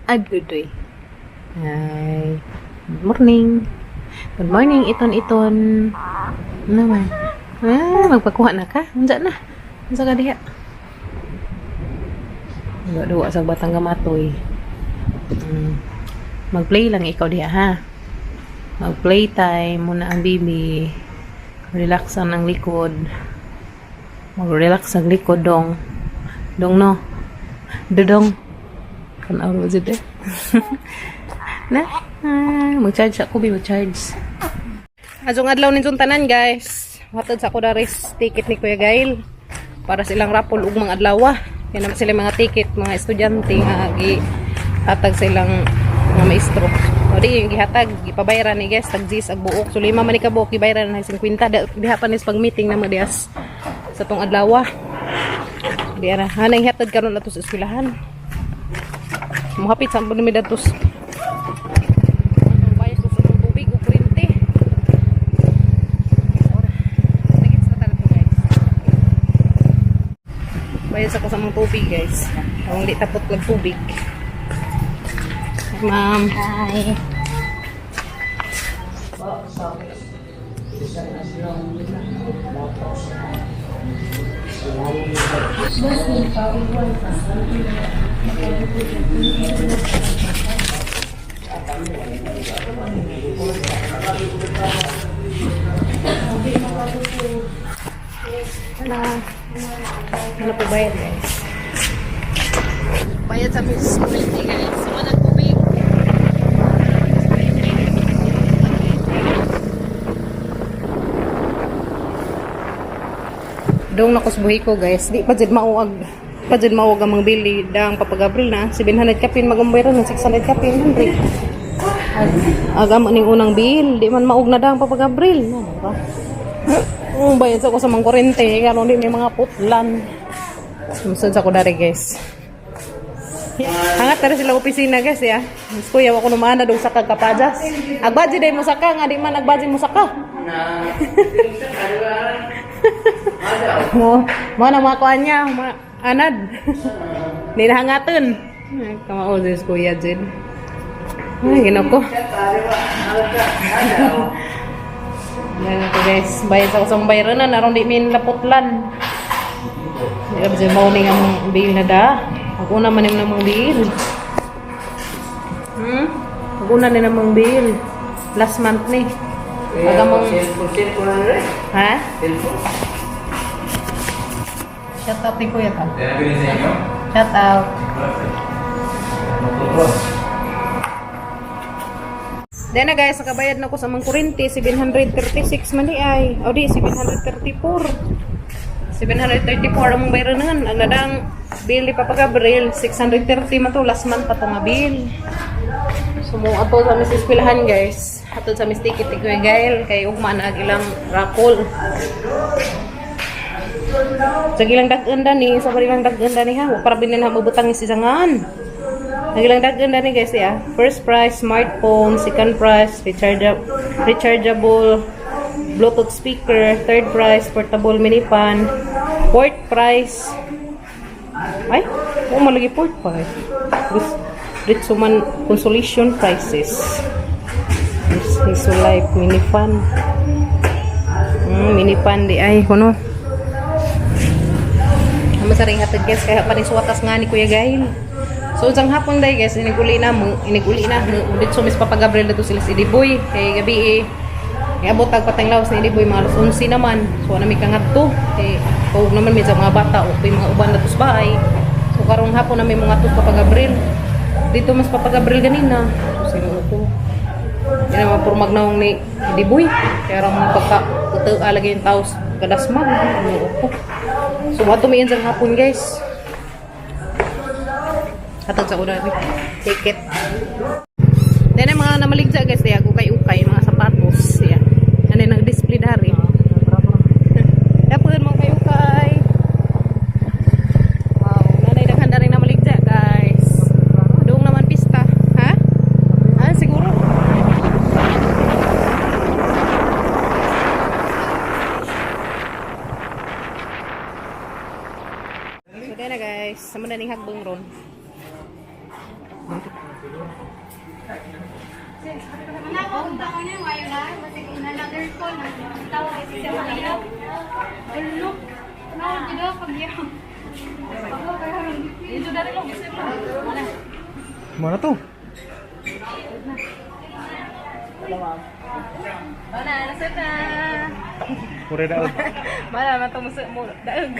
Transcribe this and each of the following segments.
Adudoy. Hi. Good morning. Good morning, Iton Iton. Ano naman? Ah, magpakuha na ka? Unsa na? Unsa ka diha? Duwa-duwa sa batang gamatoy. Mag-play lang ikaw diha, ha? Mag-play time muna ang baby. Relax ang likod. Mag-relax ang likod, dong. Dong, no? Dodong. Kan araw jud eh. Na? Ah, mag-charge ako, bi, mag-charge. Azong adlaw ninyong tanan, guys. Hatod sa ako daris ticket ni Kuya Gail para silang raffle ug mga adlaw. Yan naman sila mga ticket, mga estudyante nga gihatag sa ilang mga maestro. O di yung gihatag, gipabayaran ni guys, tag G's ag buok. So lima man ni ka buok, gibayaran na 50. Diha pa nis pag meeting na mo dias sa tong adlaw. Di ara, hanay hatad karon ato sa eskwelahan. Muhapit sa mi datos. Bayad ko sa tubig ug kuryente. Ora. Tingin sa tanan ko, guys. Bayad sa ko sa mga tubig, guys. Ang di tapot lang tubig. Hi, ma'am. Hi. Ano? Ano po bayad, guys? Bayad sa Miss Kuryente, guys. Sa mga tubig. Dong na buhi ko, guys. Di pa jud mauag. Pa jud mauag ang mga bili dang Papa Gabriel na 700 kapin magumbayro ng 600 kapin 100. Ag amo ning unang bill, di man maug na dang Papa Gabriel. No, ba? Ang bayad sa ko sa mga kuryente, karon di may mga putlan. Sumsod sa ko dari, guys. Hangat tara sila opisina, guys, ya. Mas kuya wa ko numana dong sa kagkapajas. Agbaji day mo saka nga di man agbaji mo saka. Mo, mo na mga kuan niya, mga anad. Di na hangaton. Ay, kamao sis kuya Jin. Ay, ginoo ko. Yan ako, guys. Bayad sa kusang bayaran na, naroon di min laputlan. Di ka ba siya mauning ang bill na da? Pag-una man yung namang bill. Pag-una na namang bill. Last month ni. Pag among. Cellphone, cellphone na rin. Ha? Cellphone. Shout out ni Kuya ka. Shout out. Then na guys, nakabayad na ko sa mga kuryente, 736 man di ay. O di, 734. 734 ang bayranan. Ang nadang bill ni Papa Gabriel, 630 man to. Last month pa to nga bill. So mo ato sa mis eskwelahan, guys. Ato sa mis ticket ni Kuya Gail kay ugma na ang ilang raffle. Sa ilang dag-an ni, sa ilang dag-an ni ha, wa para binin ha mabutang is isangan. Ang ilang dag-an ni, guys, ya. First prize smartphone, second prize rechargeable Bluetooth speaker, third prize portable mini fan, fourth prize ay, oh, malagi fourth prize. Ditso man consolation prizes. Hiso Life mini fan. Mini fan di ay kuno. Ang masaring hatid, guys, kaya pa rin suwatas nga ni Kuya Gail. So, isang hapon day, guys, iniguli na mo, iniguli na mo. Dito mis Papa Gabriel dito sila si Diboy. Kay gabi eh, iabot tag patang lawas ni Diboy, mga alas 11 naman. So, ano may kangadto. Kay, kawag naman medyo mga bata, o may mga uban na sa bahay. So, karong hapon na may mga tos Papa Gabriel. Dito mas Papa Gabriel ganina. So, sino ko? Hindi naman puro magnaong ni Diboy. Kaya ramon pagka tutua lagi yung taos kadasmag. Ano ko? So, wato may sa hapon, guys. Hatag sa una ticket. Then ang mga namaligya, guys, diya ukay-ukay mga sapatos siya. Ano yung nag-display dari. Dapat mga ukay-ukay. Wow, nanay daghan dari namaligya, guys. Doong naman pista, ha? Ah, siguro. So, na guys, sa na ning hagbang ron. Wala ko niya ngayon na. Masig another call na. Tawa kasi siya maiyaw. Ano? Ano gid pag yaw. Ako kaya ron. Dito dari lang isip lang. Wala. Mo na to. Wala, nasa na. Pure daog. Wala man tong mo daog.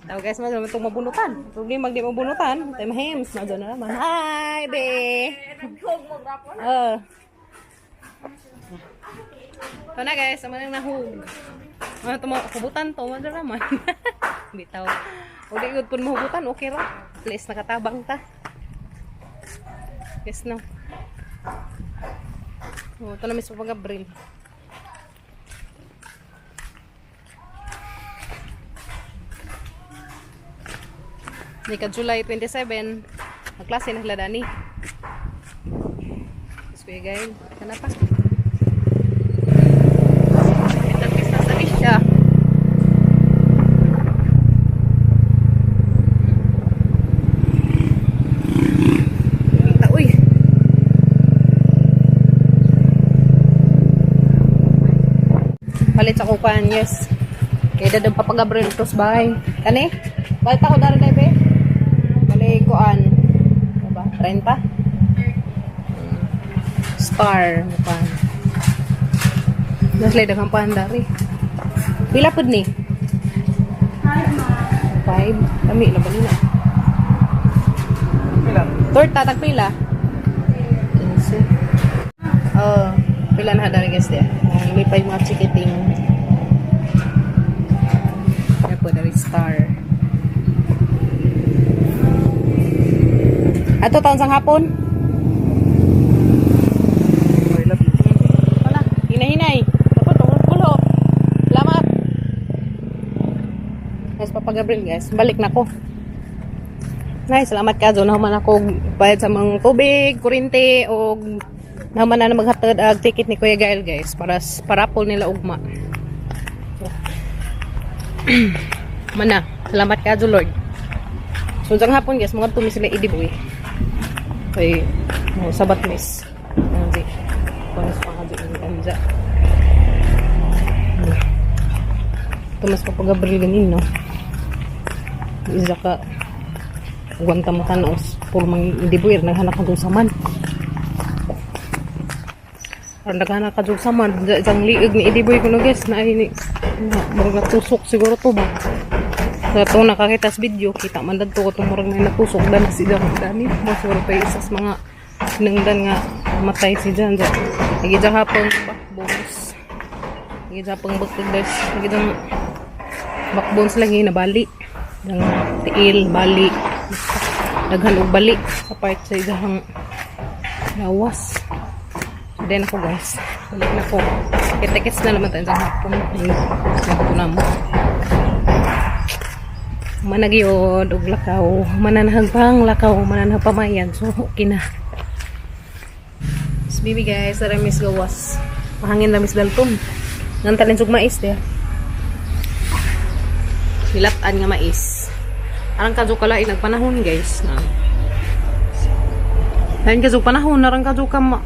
Taw guys, man naman tong mabunutan. Problema di mabunutan, tay mahems na na naman. Hi, be. Oh. Ito na guys, amo nang nahug. Ano to mo hubutan to man naman. Bitaw. O di gud pud mahubutan, okay ra. At least nakatabang ta. Yes no. Oh, ito na mismo pag Gabriel. Ni ka July 27, magklase na sila dani. Tapos Kuya Gail, kana pa. Itagpis na sa siya. Kita, uy. Palit sa kukan, yes. Kaya dadang papagabriel tos bahay. Kani? Palit ako dari na, be. Bali, kuan. Ano ba? 30? Star. Kuan. Nasla daghang pandari. Pila pud ni? 5. Kami na ba nila? Pila? Torta, tag pila? 15. Oh, pila na dari guys dia. Ang lipay mga chikiting. Kaya po dari star. Ato taon sang hapon? I love you. Wala, hinahinay. Dapat tungkol pulo. Salamat. Guys, Papa Gabriel, guys. Balik na ko. Nay, salamat ka. Doon naman ako bayad sa mga tubig, kurinte, o naman na maghatod ag ticket ni Kuya Gael, guys. Para parapol nila ugma. Mana, salamat ka, Lord. So, sang hapon, guys, mga tumi sila idiboy. Kay, oh, sabat miss. Ano, di. Panis pa ka di, ang ganja. Tumas pa pag Gabriel ganin, no? Isa ka, guwanta mo tanos, puro mang indibuir, naghanap ka saman. Parang naghanap ka saman, isang liig ni Idiboy ko no guys, na ay ni, na, murag natusok siguro to ba? Sa itong nakakita sa video, kita man dadto ko itong murag na natusok dan si Jan dani. Mo siguro pa isa sa mga nangdan nga matay si Jan. Lagi dyan hapon backbones. Lagi dyan hapon bakod guys. Lagi dyan backbones lagi nabali. Dang tiil, bali. Daghan og bali sa part sa isang lawas. So, then ako guys. Balik na ko. Kitikits na naman tayo sa hapon. Nagpo na mo. Managyod og lakaw, mananahag pang lakaw, mananahag pamayag. So okay na. So, baby guys, tara miss gawas. Mahangin na miss Dalton. Nantalin sug mais dia. Hilatan nga mais. Arang kadyo kalain nagpanahon guys na. Lain kadyo panahon arang kadyo ka ma,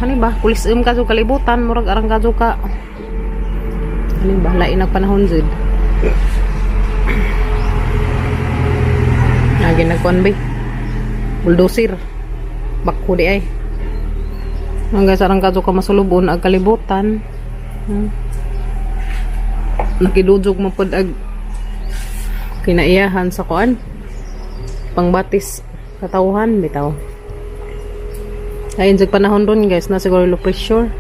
ano ba kulisem kadyo kalibutan murag arang kadyo ka ano ba lain nagpanahon jud. Lagi nagkuan ba bulldozer. Bakko di ay. Hanggang sa arang kadyo ka masulubon ag kalibutan. Nakidujog mo pod ag kinaiyahan sa kuan. Pangbatis katawhan bitaw. Ayun sa panahon ron guys na siguro low pressure.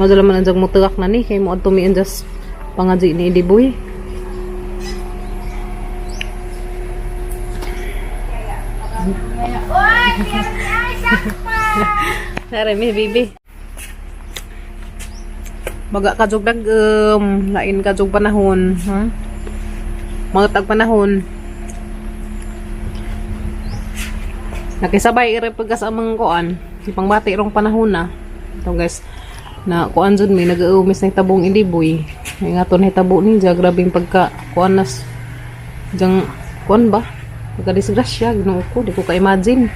Madala man ang jag mutugak na ni kay mo adto mi anjas pangadji ni Idiboy. Oy, ay sakpa. Nare mi baby. Baga ka jug dagem, lain ka jug panahon, ha? Mga tag panahon. Nakisabay ire pagkas amang kuan, si pangbati rong panahon na. Ito guys, na kuan jud mi nag-uumis na tabong indiboy. May nga to nahitabo ni ja grabing pagka kuan nas jang kuan ba? Pagka disgrasya Ginoo ko, di ko ka-imagine.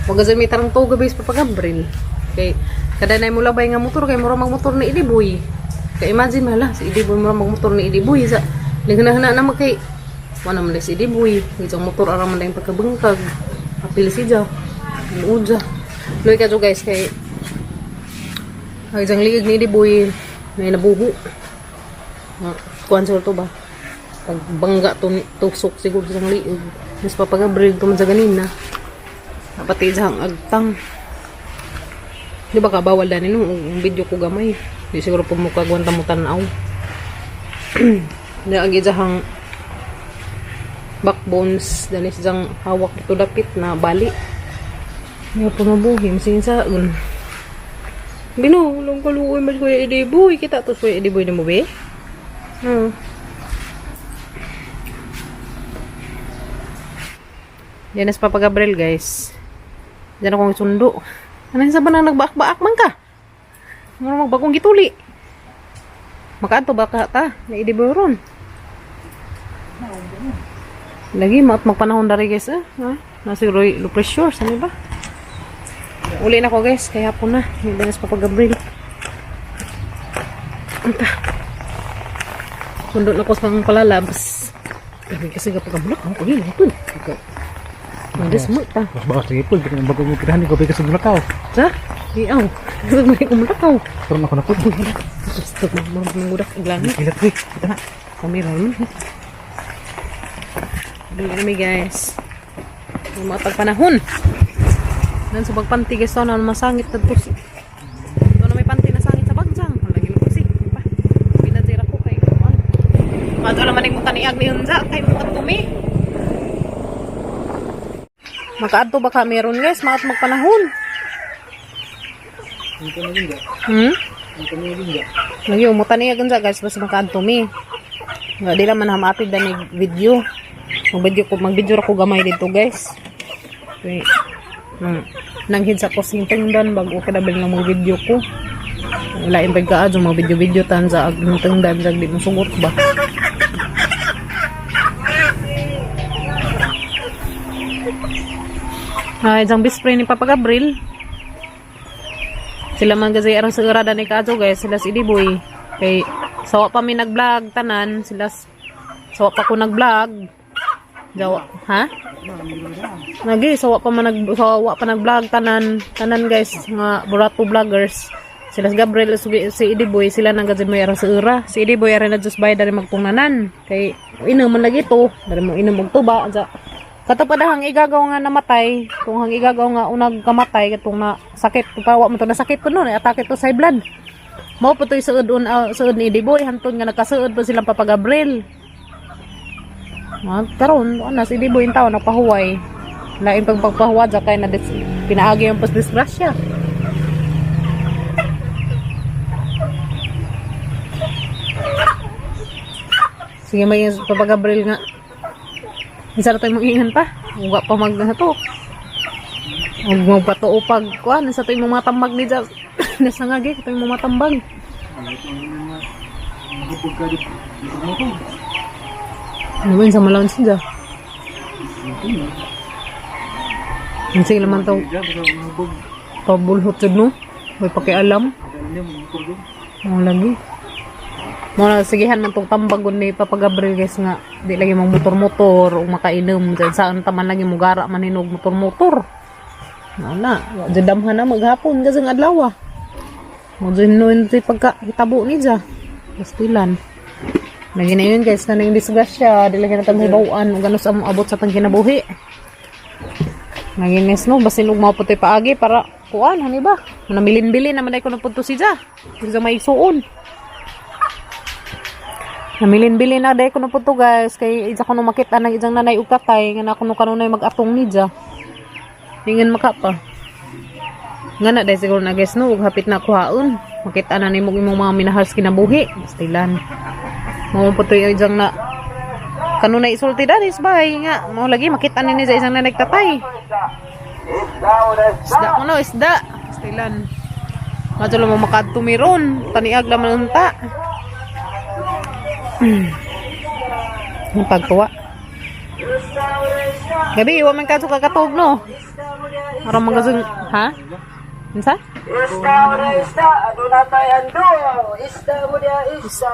Wag gazan may tarang tugo base pa Gabriel. Kay kada na mo labay nga motor kay mura magmotor ni Idiboy. Kay imagine hala si Idiboy mura magmotor ni Idiboy sa naghana na kay wala man si Idiboy. Isang motor ara man lang pagkabangkag. Apil si Ja. Uja. Luy ka guys kay ang isang liig ni Idiboy may nabuho. Kuan siguro to ba? Pagbangga to tusok siguro sa liig. Mas papagabril to man sa ganina. Pati sa agtang. Di ba ka bawal dani no ang video ko gamay. Di siguro po mukha gwanta mo tanaw. Di ang isang backbones dani siyang hawak dito dapit na bali. Nga po mabuhi, masin sa un. Bino, lang kaluoy mas kuya Idiboy. Kita to kuya Idiboy na mo be? Yan as Papa Gabriel, guys. Diyan akong sundo. Ano yung saban na nagbaak-baak man ka? Mura magbagong gituli. Makaanto ba ka ta? Naidiboy ron. Lagi, magpanahon dari guys ah. Ha? Nasa Roy low pressure, saan ba? Uli na ko guys, kaya po na. Hindi na sa Papa Gabriel. Anta. Sundo na ko sa mga palalabs. Grabe kasi kapag ang bulak, ako yun, ito. Madas mo ta. Mas bawas lagi po. Hindi ko bago kirahan. Hindi ko pa sa Bulacau. Sa? Di aw. Gusto mo rin umulakaw. Karon ako na po. Gusto mo mangudak iglan. Ilat ko eh. Kita na. Kamera man. Dali kami guys. Yung mga tagpanahon. Nan sa bagpanti guys, to na masangit na to. Ito na may panty na sangit sa bagsang. Lagi mo kasi. Pa. Pinatira ko kay kuan. Madto naman mo taniag ni Hunza kay mo katumi. Makaadto ba ka meron guys, maat magpanahon. Hmm? Lagi mo taniag unsa guys basta makaadto mi. Nga di lang man hamapid dani video. Mag-video ko, mag-video ra ko gamay dito guys. Okay. Nang sa ko sing tingdan bago ka na nga mag video ko. Lain pag kaadto mga video-video tan sa ag tingdan sa di mo sugot ba. Ay, isang best friend ni Papa Gabriel. Sila man kasi arang sa urada ni Kajo guys, sila si Diboy. Kay sawa pa mi nag-vlog tanan, sila sawa pa ko nag-vlog. Gawa, ha? Lagi sawa pa man nag sawa pa nag-vlog tanan, tanan guys, mga Burato vloggers. Sila si Gabriel si Idiboy, sila nang gazin may arang sa ura. Si Idiboy aran na just bay dari magtungnanan. Kay inom man lagi to, dari mo inom og tuba. Sa Katupadahang igagaw nga namatay, kung hang igagaw nga unag kamatay katong na sakit, pawa mo to na sakit ko noon, atake to sa blood. Mao po to'y suod un suod ni Idiboy hantod nga nagkasuod po silang Papa Gabriel. Mga karon ana si Idiboy yung tao nagpahuway. Lain pag pagpahuwa dya kay na pinaagi ang pas disgrasya. Sige may Papa Gabriel nga. Isa na tayo mag-ingan pa. Uga pa mag na to. Huwag mo pa to upag. Kuan, sa tayo mga tambag ni Jas. Nasa nga gi, tayo mga tambag. Mahubog ka dito. Dito mo to. Ano ba yun sa malaon siya? Ang sige naman to, Diyan, basta mahubog. pabulhot jud no? May pakialam. Alam niya, motor doon. Mga lagi. Mga sigihan man tong tambagon ni Papa Gabriel guys nga di lagi mang motor-motor o makainom dyan saan taman lagi mugara man hinog motor-motor. Wala, wa jud damhan na maghapon kasi ng adlaw. Ah. Mo jud noon ti pagka hitabo ni ja. Pastilan. Lagi na yun guys, kanang disgrasya, di lagi na tang hibaw-an ug ano sa abot sa tang kinabuhi. Naginis no, basin og mao puti paagi para kuan hani ba? Namilin-bilin naman ay ko napunto si Ja. Sa may suon. Namilin-bilin na day ko napunto guys kay isa ko no makita nang isang nanay ug tatay nga na kuno kanunay mag-atong ni Ja. Ingan maka pa. Nga na day siguro na guys no, ug hapit na kuhaon. Makita na nimo imong mga minahal sa kinabuhi. Bastilan. Mao po to yung isang na kanunay isulti danis bay nga mao lagi makita ni sa isang nanay tatay. Isda ko no, isda. Pastilan. Madyo lang mo makadtumiron. Taniag laman unta. Ang pagtuwa. Gabi, wa man kadto kakatog no. Aron magazong ha? Unsa? Isda mo na isda, ano na tayo ando? Isda mo na isda.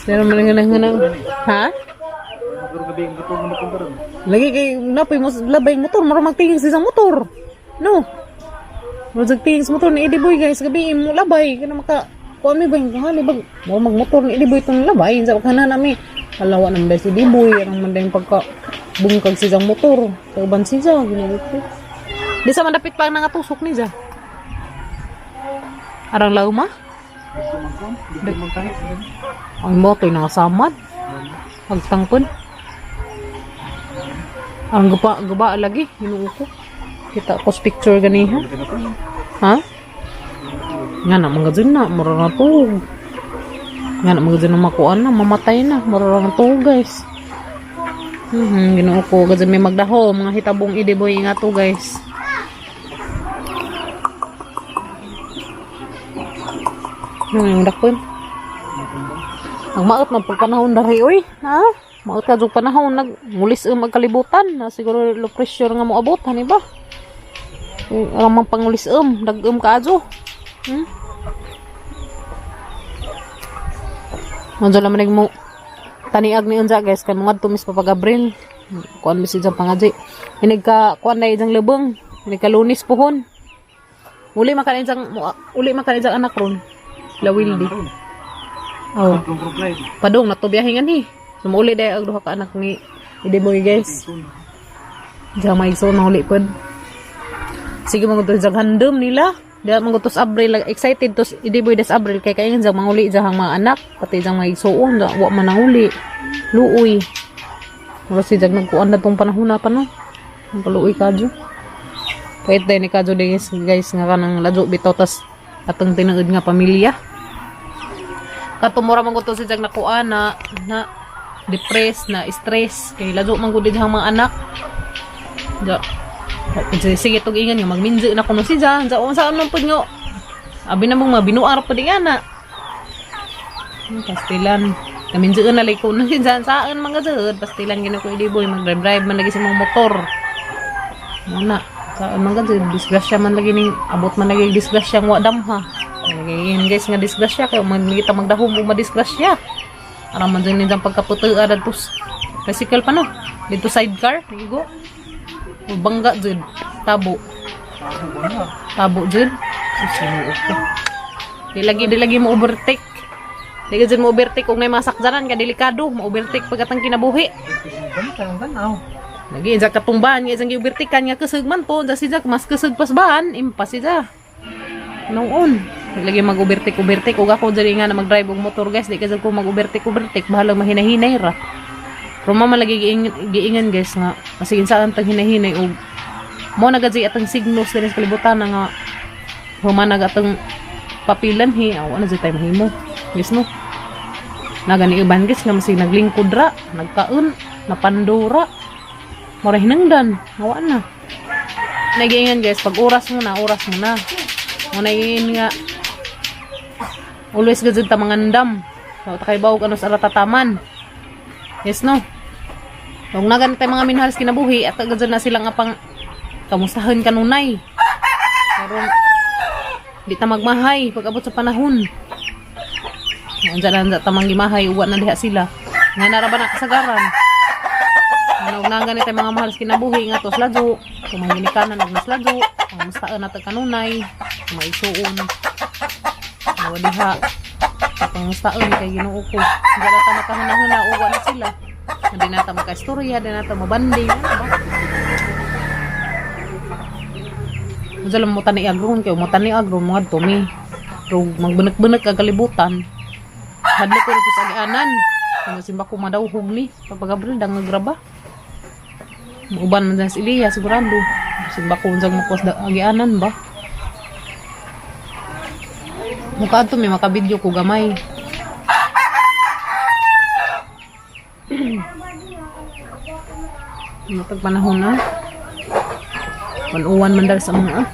Pero man nga ha? Pero gabi ang motor mo na ron. Lagi kay napoy mo labay motor, mura magtingin sa isang motor. No. Mura tingin sa motor ni Eddie Boy guys, gabi mo labay kana maka kuan mi ba yung hali bag mo magmotor ni Eddie Boy tong labay sa kana nami. Alawa nang dahil si Eddie Boy arang man dayong pagka bungkag sa isang motor. Sa uban siya ginoo ko. Di sa mandapit pa ang nangatusok ni ja. Arang lauma? Dito magkuhan. Dito magtahi. Ang motoy nangasamad. Pagtangkon. Ang gaba, gaba lagi, hinuo ko. Kita ko sa picture ganiha. Ha? Nga na, mga dyan na, mura na to. Nga na, mga dyan na makuan na, mamatay na, mura na to, guys. Ginoo ko, gadyan may magdaho, mga hitabong idiboy nga to, guys. Yung dakon. Ang maot man pag panahon dari oy, ha? Maot ka jud panahon nag mulis ang magkalibutan na siguro low pressure nga moabot hani ba? Eh, alam man pangulis dag-um kaadyo. Nandiyan lang man mo taniag ni unja guys kay mga tumis pa pag Abril. Kuan mi siya pangadji. Inig ka kuan na ijang lubong. Inig ka Lunes pohon. Uli man ka ijang uli man ka ijang anak ron. Lawildi. Oh. Tatlong group live. Padung natubiyahingan hi. Sumuli dahil ang duha ka anak ni Ideboy guys. Diyan may igsoon mahuli pod. Sige mga gutos handom nila. Diyan mga gutos Abril excited tos Ideboy des Abril kay kaingan jang manguli jang mga anak pati jang mga igsoon ja, wa man nanguli. Luoy. Mura si jag nagkuan na tong panahon na pa no. Ang kaluoy kadyo. Pait day ni kadyo guys, guys nga kanang ladyo bitaw tas atong tinuod nga pamilya katumura man gud to si Jag nakuha na na depressed na stress kay lado man gud ang mga anak ja sige, sige tug ingan nga magminjo na kuno si Ja ja unsa man pud nga abi na mong mabinuar pud nga na pastilan kaminjo na lay kuno si Ja saan mga jud pastilan gina ko idi boy mag drive man lagi sa mga motor muna saan man gud disgrasya man lagi ning abot man lagi disgrasya nga wa damha. Ngayon guys nga disgrasya kay man kita magdahom ug madisgrasya. Aram man dyan nindang pagkaputua dadto tricycle pa no. Dito sidecar, igo. Bangga jud, tabo. Tabo jud. Sus, ko. Di lagi mo overtake. Di ka jud mo overtake kung may masakjanan ka delikado, mo overtake pagkatang kinabuhi. Gantang tanaw. Lagi insa katumbahan nga isang giubertikan nga kusog man to, da siya mas kusog pas bahan, impas siya. Noon, lagi mag-overtake overtake ug ako diri nga na mag-drive og motor guys, di kasi ko mag-overtake overtake, bahalang mahinahinay ra. Pero mama lagi giingan, giingan guys nga kasi insaan tag hinahinay og mo na gadi atang signals dinhi sa kalibutan na nga human na atang papilan hi, aw ano jud tayo mahimo. Guys no. Nagani uban guys nga masig naglingkod ra, nagkaon, napandura. Mura hinangdan, ngawa na. Nagiingan guys, pag oras mo na, oras mo na. Mo nagiingan nga always gud ta mangandam. So, ta kay bawog ano sa ratataman. Yes no. Kung nagan tayo mga minahal sa kinabuhi at agad na sila nga pang kamustahan kanunay. Pero di ta magmahay pag abot sa panahon. Andiyan na tamang gimahay, uwa na diha sila. Nga nara ba na kasagaran? Ano na ganit tayo mga mahal sa kinabuhi nga tos ladyo, kumangginikanan og nas ladyo, kamustaan nato kanunay, maisuon. Awa diha. Pangustaon kay Ginoo ko. Hindi na ta makahuna-huna uwa na sila. Hindi na ta makaistorya, hindi na ta mabanding. Ano ba? Unsa lang mo tani agron kay mo tani agron mga tumi. Pero magbunak-bunak ang kalibutan. Hadlok ko nito sa agianan. Kung simba ko madawhog ni papagabril dang nagraba. Uban man dyan si Eliya sigurado. Simba ko unsang makuwas da agianan ba. Mukha ato may makabidyo ko gamay. Matag panahon na. Wanuwan man dahil sa mga ah.